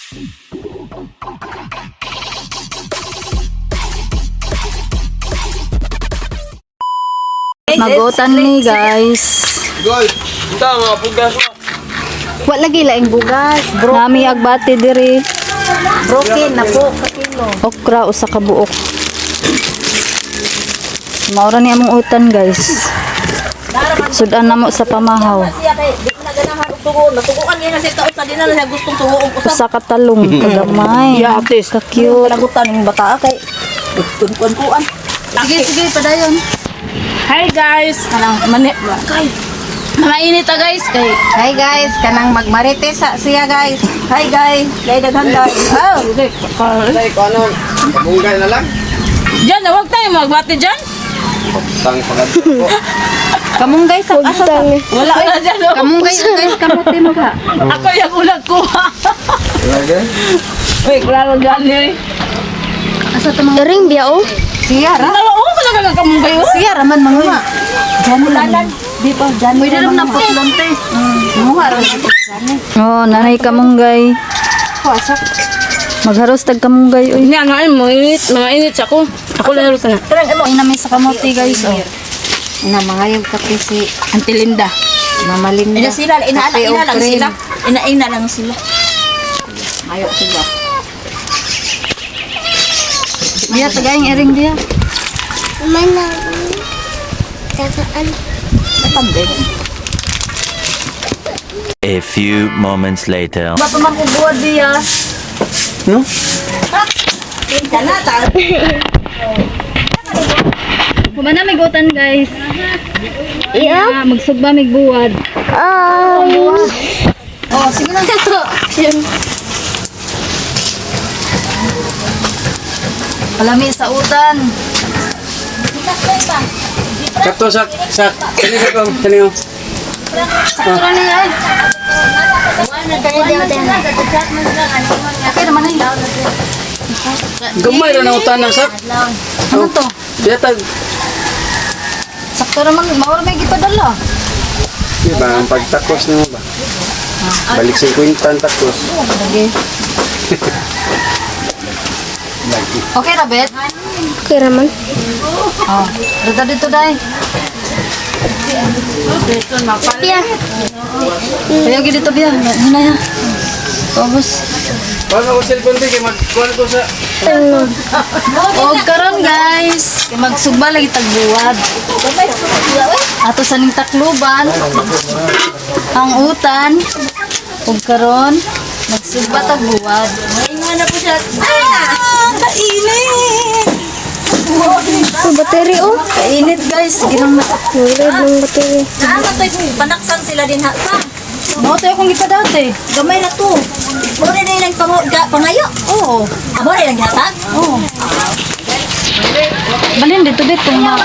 Magutan ni, guys. Goy, unta mga pugas mo. Wa lagi laing bugas. Nami agbati diri. Broken na po kakilo. Okra usa ka buok. Maura ni among utan, guys. Sudan na mo sa pamahaw. Siya kay di ko na ganahan og tugon. Matuguan niya na siya taon sa di na siya gustong tugoong usab. Usa ka talong kagamay. Yatis. Ka cute. Kalagutan ng bata kay kuan-kuan. Sige, sige, padayon. Hi guys! Kanang mani kay mainit ta, guys, kay Hi guys, kanang magmarites sa siya, guys. Hi guys, lay daghan guys. Oh, Tay ko ano, kabungay na lang. Diyan, wag tayo magbati diyan. Tang pagad ko. Kamunggay sa asa sa. Wala na diyan. Oh. Kamunggay guys, kamote mo ba? Ako yung ulag ko. Lagi. Uy, klaro gani. Asa ta mga ring biya oh. Siya ra. Dalawa oh, kala ka kamunggay oh. Siya ra man mga. Jan Di pa jan. Pwede rin na putlon te. Muha ra. Oh, nanay kamunggay. Asa Magharos tag kamunggay oy. Hindi ano ay mainit, mainit sa ako. Ako lang haros na. Ay na may sa kamote, guys, oh. Ina mga yung kape si Auntie Linda. Mama Linda. ina sila, ina Kape ina o lang cream. sila. Ina ina lang sila. Ayo sila. Biya tagayang iring biya. Mana? Tagaan. A few moments later. Ba pa man kubuad biya. No? Kana ta. Kumana may gutan, guys. Iya. Ah, magsugba mig buwad. Ay. Oh, sige na. Palami sa utan. Sakto sak sak. Kani ko kani ko. Sakto ra ni ay. Okay naman ay. Gamay ra na utan na sak. Ano to? Yatag. Sakto raman, maura may gipadala. Di ba ang pagtakos nimo ba? Balik 50 ang takos. Lagi. Lagi. Okay ra, Bet? Okay raman. Oh, dito dito dai. Pia. Ayaw gid dito biya. Hinaya. Tapos, Paano ko cellphone di kay magkuan ko sa og karon, guys, kay magsugba lagi tagbuwad. Ato sa ning Tacloban, ang utan og karon magsugba tagbuwad. Mainga na po siya. Ah, kainit. Oh, battery oh. Kainit, guys, ginang Nagload ng battery. Naa man to'y panaksan sila din ha. Sa Mo tayo kung gipadate. gamay na to. Mo rin na ilang pangayo. Oo. Amo rin ang gihatag. Oo. Balin dito dito ma.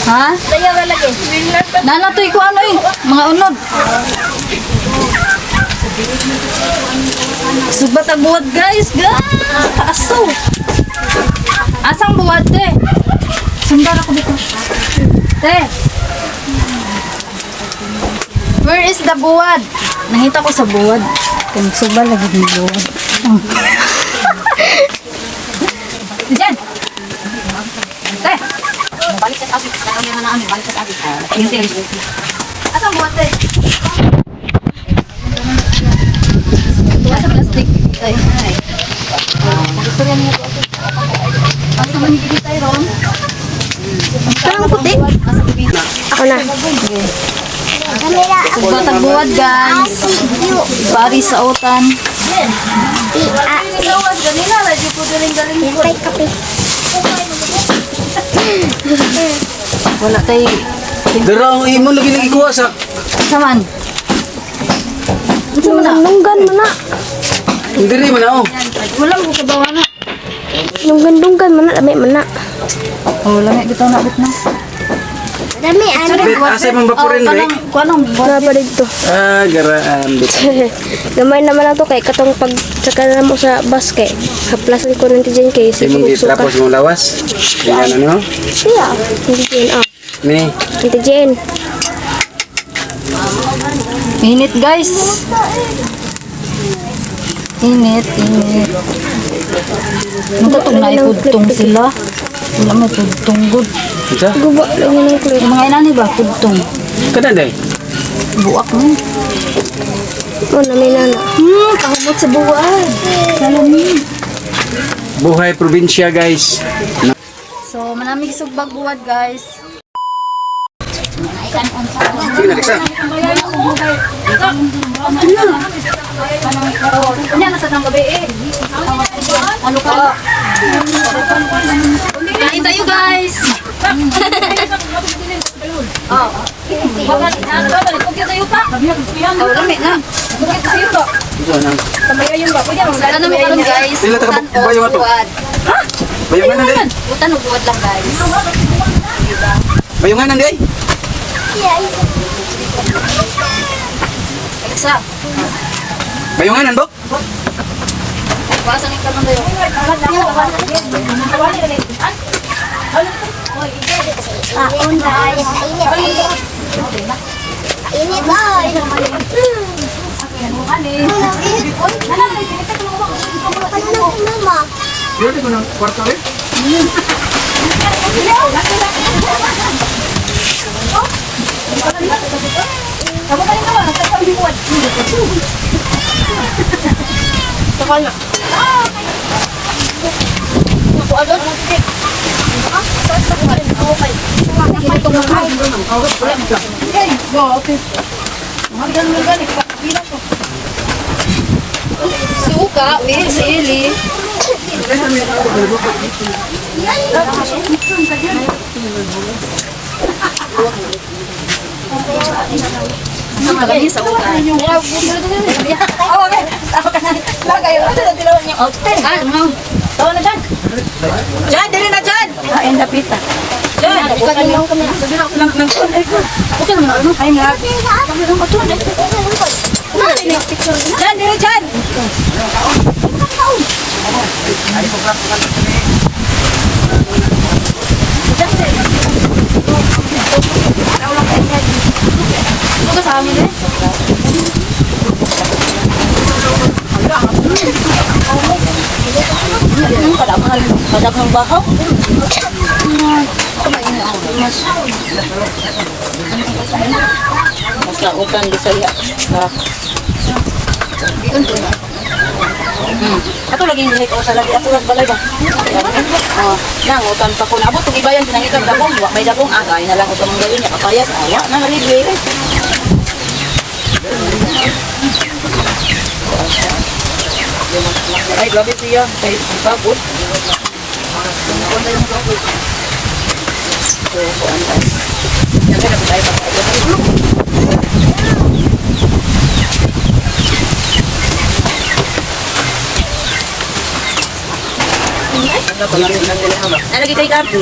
Ha? Dayaw ra lagi. Nana to'y ko ano eh, mga unod. Sugba tag buwad, guys, ga. Kaaso. Asang buwad te? Sundar ako dito. Te. Where is the buwad? Nangita ko sa buwad. Kung suba lagi ni buwad. Oh. Diyan. Te. Balik sa abi. Sa na balik sa abi. Asang buwad te? Tuwa sa plastic. Ay. Asa man gid tayo ron? Parang puti. Ako na. Kamera. Sugba tag buwad, guys. Pari sa utan. P A Kape kape. Wala tay Dara ang imo lagi lagi kuha sak. Asa man? Unsa man na? Nunggan man na. Diri man oh. Wala mo kabawa na. Nunggan-dunggan man na. Dami man na. Oh, lami bitaw na bit na. Dami ano. Bet asa man baporin Oh, re? kanang kuanong buwad. Na pa dito. Ah, garaan bit. Gamay naman na to kay katong pag saka na mo sa bus kay haplasan ko ng tiyan kay Imong suka. gitrapos mo lawas. Yan ano? Siya. Hindi Jen ah. Ni. Hindi Jen. Init, guys. Init, init. Nagkatong na ipudtong sila. Wala may pudtong good. Isa? Guba lang yun ang clip. Yung mga inani ba, pudtong. Kada day. Buak mo. Mo na may nana. Kahumot sa buwan. Salamin. Buhay probinsya, guys. So, manamig sugbag buwad, guys. Sige na, Lexa. Kanya nasa nang gabi eh. Ano ka? Kain tayo, guys. Oh. Oh, lami na. Sana naman karon, guys. Sila taka Utan o bayo ato. buwad. Bayungan day. Utan o buwad lang, guys. Bayungan day. Alexa, Bayungan bok. Bawasan yung kanon tayo. Kaon guys. Init. Init ay. Ano mama? Yun ko ng kwarto rin. Suka, with sili. Tawa na dyan. Dyan, dili na dyan. Kain dapita. Dyan. Dyan, dili dyan. Suka sa amin eh. Madaghang bahaw. Mas lautan Bisaya. Sarap. Ato lagi yung ko sa lagi ato lang balay ba. Oh, nang utan pa ko nabot tong ibayan pinangitag dagong, wa may dagong ah kay na lang utang mong gawin niya kapayas awa na lagi. Ay, grabe siya. Kay pagod. Nalagi kay Gabi.